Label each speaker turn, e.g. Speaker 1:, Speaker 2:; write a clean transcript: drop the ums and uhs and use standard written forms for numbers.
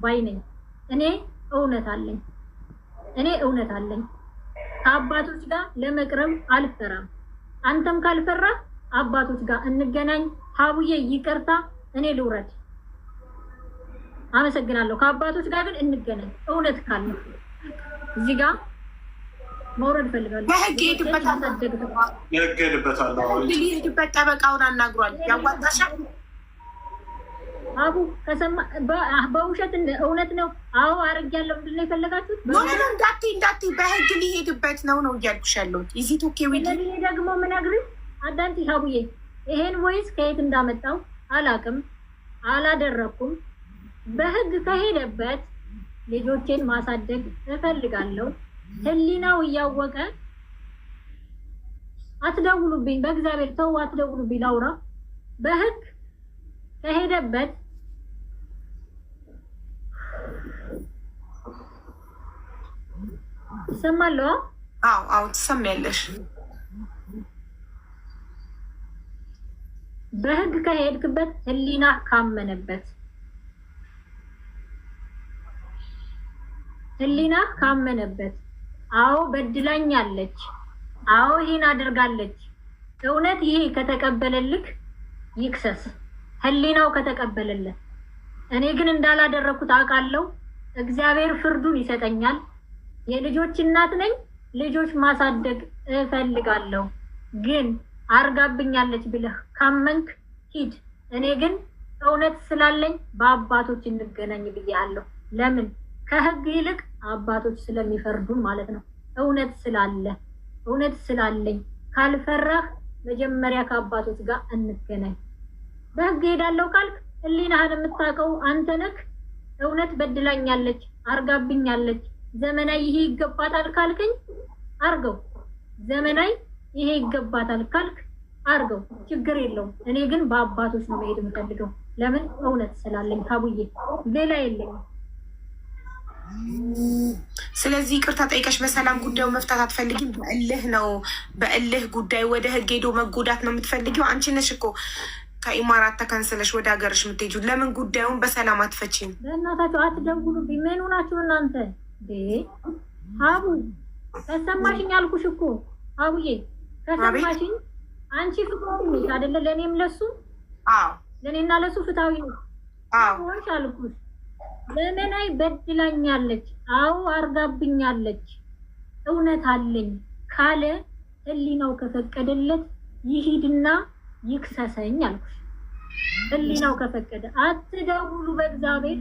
Speaker 1: ባይ ነኝ። እኔ እውነት አለኝ። እኔ እውነት አለኝ። ከአባቶች ጋር ለመቅረብ አልፈራም። አንተም ካልፈራ አባቶች ጋር እንገናኝ። ሀቡዬ ይቅርታ፣ እኔ ልውረድ። አመሰግናለሁ። ከአባቶች ጋር ግን እንገናኝ። እውነት ካለ እዚህ ጋር መውረድ እፈልጋለሁ።
Speaker 2: በህግ ሄድበታል፣
Speaker 3: ህግ ሄድበታል።
Speaker 2: ሄድበት። ጠበቃውን አናግሯል። ያዋጣሻል።
Speaker 1: አቡ ከሰማ በውሸት እውነት ነው። አዎ አድርጌያለሁ። ምንድን ነው የፈለጋችሁት?
Speaker 2: No, እንዳትዪ እንዳትዪ፣ በህግ ሊሄድበት ነው ነው እያልኩሽ ያለሁት። Is it okay with
Speaker 1: ስለዚህ ደግሞ ምነግርሽ አዳምጪ ሀቡዬ፣ ይሄን voice ከየት እንዳመጣው አላቅም፣ አላደረኩም። በህግ ከሄደበት ልጆቼን ማሳደግ እፈልጋለሁ። ህሊናው እያወቀ አትደውሉብኝ፣ በእግዚአብሔር ተው፣ አትደውሉብኝ፣ ላውራ። በህግ ከሄደበት ይሰማለዋ።
Speaker 2: አዎ አዎ፣ ትሰሚያለሽ።
Speaker 1: በህግ ከሄድክበት ህሊና ካመነበት ህሊና ካመነበት አዎ በድላኛለች፣ አዎ ይሄን አድርጋለች፣ እውነት ይሄ ከተቀበለልክ ይክሰስ፣ ህሊናው ከተቀበለለት። እኔ ግን እንዳላደረግኩት አውቃለሁ። እግዚአብሔር ፍርዱን ይሰጠኛል። የልጆች እናት ነኝ። ልጆች ማሳደግ እፈልጋለሁ። ግን አርጋብኛለች ብለህ ካመንክ ሂድ። እኔ ግን እውነት ስላለኝ በአባቶች እንገናኝ ብዬ አለሁ። ለምን ከህግ ይልቅ አባቶች ስለሚፈርዱን ማለት ነው። እውነት ስላለ እውነት ስላለኝ ካልፈራህ መጀመሪያ ከአባቶች ጋር እንገናኝ። በህግ ሄዳለሁ ካልክ ህሊናህን የምታውቀው አንተ ነህ። እውነት በድላኛለች፣ አርጋብኛለች፣ ዘመናዊ ይሄ ይገባታል ካልክኝ አርገው። ዘመናዊ ይሄ ይገባታል ካልክ አርገው፣ ችግር የለውም። እኔ ግን በአባቶች ነው መሄድ የምፈልገው። ለምን እውነት ስላለኝ ካቡዬ፣ ሌላ የለኝም።
Speaker 2: ስለዚህ ይቅርታ ጠይቀሽ በሰላም ጉዳዩ መፍታት አትፈልጊም? በእልህ ነው፣ በእልህ ጉዳይ ወደ ህግ ሄዶ መጎዳት ነው የምትፈልጊው? አንቺ ነሽ እኮ ከኢማራት ተከንስለሽ ወደ ሀገርሽ የምትሄጂው። ለምን ጉዳዩን በሰላም አትፈቺም?
Speaker 1: በእናታችሁ አትደውሉብኝ። ምን ሆናችሁ እናንተ? አቡ ከሰማሽኝ አልኩሽ እኮ አቡዬ፣ ከሰማሽኝ አንቺ ፍትሃዊ ነሽ አይደለ? ለእኔም ለሱ ለእኔና ለሱ ፍትሃዊ ነሽ ሆንሽ አልኩሽ። ለመናይ በድላኛለች፣ አዎ አርጋብኛለች፣ እውነት አለኝ ካለ ህሊናው ከፈቀደለት ይሂድና ይክሰሰኝ አልኩሽ። ህሊናው ከፈቀደ አትደውሉ በእግዚአብሔር።